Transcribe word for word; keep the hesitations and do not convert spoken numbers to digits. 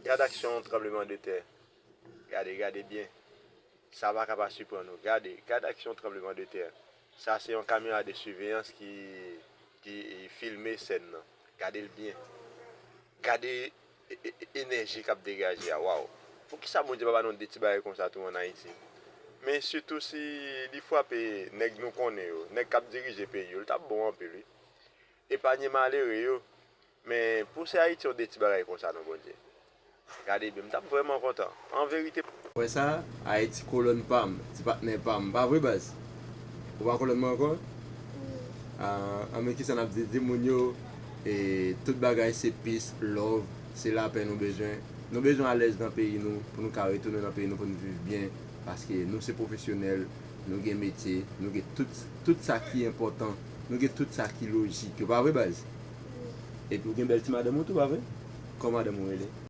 Gad aksyon tranblemanntè. Gade, gade byen. Sa pa ka pa siprann ou. Gade, gad aksyon tranblemanntè. Sa se yon kamera de siveyans ki, ki filme sèn nan. Gade l byen. Gade e- e- e- enèji k ap degaje a. Waw. Poukisa Bondye pa ba nou de ti bagay konsa tou ann Ayiti? Men sitou si li frape nèg nou konnen yo, nèg k ap dirije peyi yo, li t ap bon anpil, wi. Epanye malere yo. Men pou se Ayiti yon de ti bagay konsa non, Bondye. Gade byen, m t ap vrèman kontan. An verite. Wè sa, Ayiti kolòn pa m, ti patnè pa m. Pa vre, baz? Ou pa kolòn mwen ankò? Ah, anben, kisa n ap di, di moun yo, e, tout bagay se peace, love, se lapè nou bezwen. Nou bezwen alèz nan peyi nou, pou nou ka retounen nan peyi nou, pou nou viv byen. Paske nou se pwofesyonèl, nou gen metye, nou gen tout, tout sa ki enpòtan, nou gen tout sa ki lojik. Yo pa vre, baz? Epi ou gen bèl ti madanm ou tou, pa vre? Kòman madanm ou rele?